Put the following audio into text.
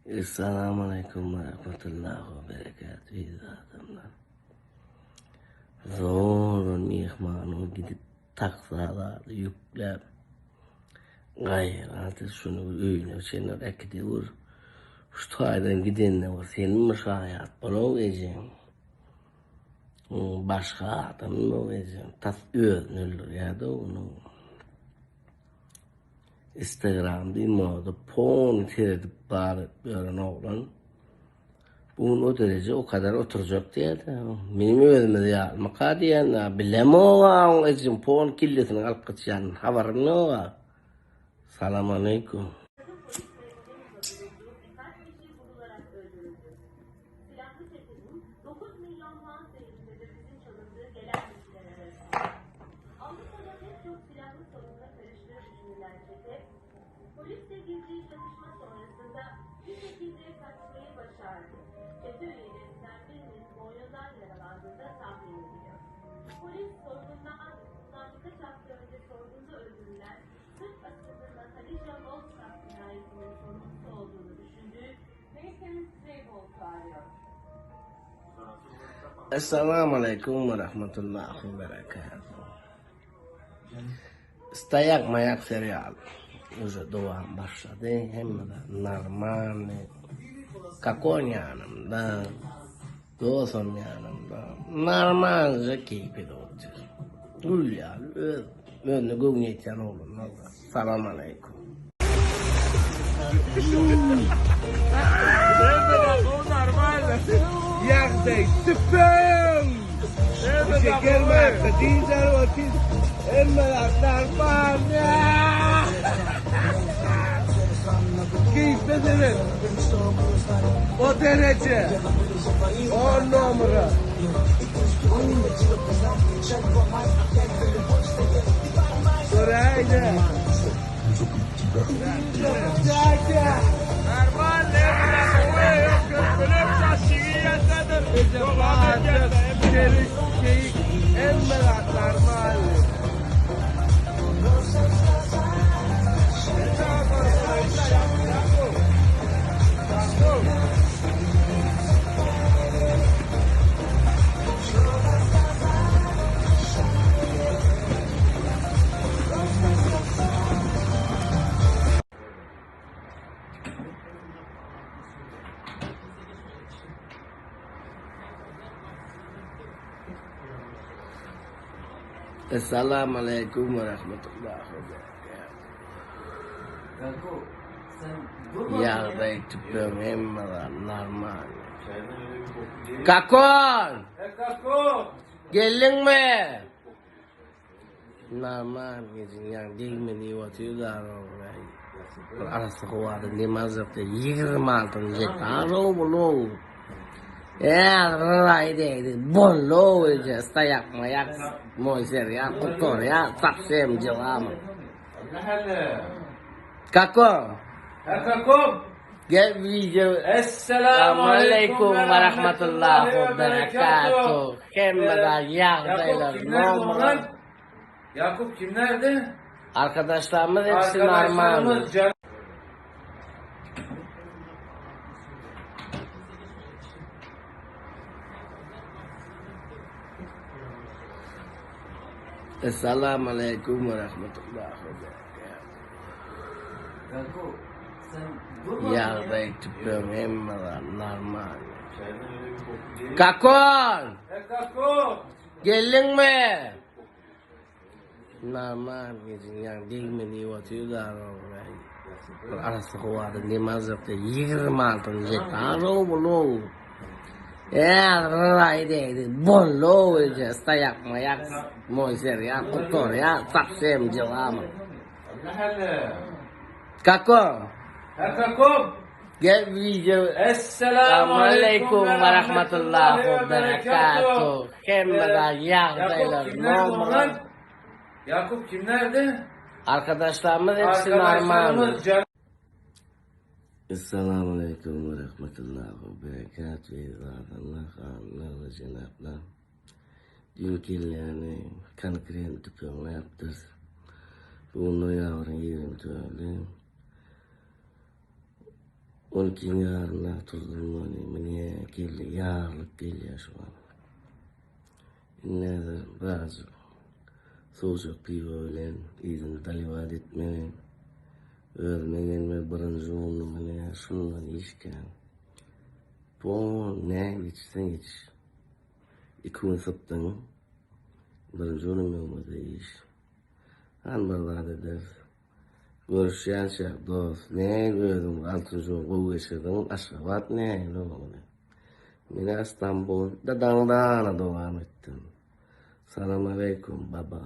Essalamu aleýkum we rahmetullahi we berekatuh eziz adamlar. Zordan myhmanyň gidip taksa zady ýükläp gaýrat et şuny bir öýüne çenli äkidiwir. Şu taýdan gidende bir sen bir şaýat bolaw ejeň. Başga adam ýok ejeň. Tas özüni öldürýärdi onuň. Instagram diýmada pon seredip bar ýören oglan. Bu gün o dereje o kadar oturjak diýýärdi. Meniň özümiz ýalmyka diýýän, bilemok-a oň ejem pon kellesini alyp gaçýan habarym ýok-a. Salam aleýkum. Essalamu aleýkum we rahmetullahi we berekatuh. Staýak maýak serial уже dowam başlady. Hemme zat normalny. Kakon ýanymda. Dostum ýanymda. Normalja keýp edip otyr. Gül ýaly öz özüne göwni ýetýän oglanlar. Salam aleýkum. Ýagdaý tüpeň! Şeker marka dynç alyp otyr. Hemme zat normal. Keýpe seret. O dereje. On nomera. Göräýdä. Essalamu aleýkum we rahmetullahi we berekatuh. Ýagdaý tüpeň hemme zat normal. Kakon! Geldiňmi? Normal gecin ýa degmeni iýip otyr daroglaý. Bir arassa howada dem aljak diýip 26 gektar bul. Ýa degdi. Bollo eje staýak maýak moý serial gutarýar sapsem jelama. Kako? Kako? Gel video. Esselamu aleýkum we rahmetullahi we berekatuh. Hemme zat ýagdaýlar normal. Yakup kim nerede? Arkadaşlarymyz hepsi normal. Arkadaşlarımız can Essalamu aleýkum we rahmetullahi we berekatuh. Ýagdaý tüpeň hemme zat normal. Kakon! Kako? Geldiňmi? Normal gecin ýa degmeni iýip otyr daroglaý. Bir arassa howada dem aljak diýip 26 gektar bul. Ýa degdi. Bollo eje staýak maýak moý serial gutarýar sapsem jelama. Kako? Kako? Gel video. Esselamu aleýkum we rahmetullahi we berekatuh. Hemme zat ýagdaýlar normal. Yakup kim nerede? Arkadaşlarymyz hepsi normal. Arkadaşlarımız can Essalamu aleýkum we rahmetullahi we berekatuh eziz adamlar, hanymlar we jenaplar. Düýn kelläni konkret tüpeňläpdiris. Bu gün noýabryň 24-i. On ikiň ýarynda turdum ony, mine geldi, ýarlyk gelýär şu wagt. Indi häzir birazjyk sowjak piwo bilen yzyny daliwat etmeli. Özüme gelmeli birinji orny mine şundan iş kän. Pol ne içseň iç. Iki gün sypdyň. Birinji orun öňümizde iş. Hany bir zat ederis. Görüşýänçäk dost, nähili özüň altynjy gün gowy geçirdiň, Aşgabat nähili boldy? Menä Stambulda daňdana dowam etdim. Salam aleýkum baba.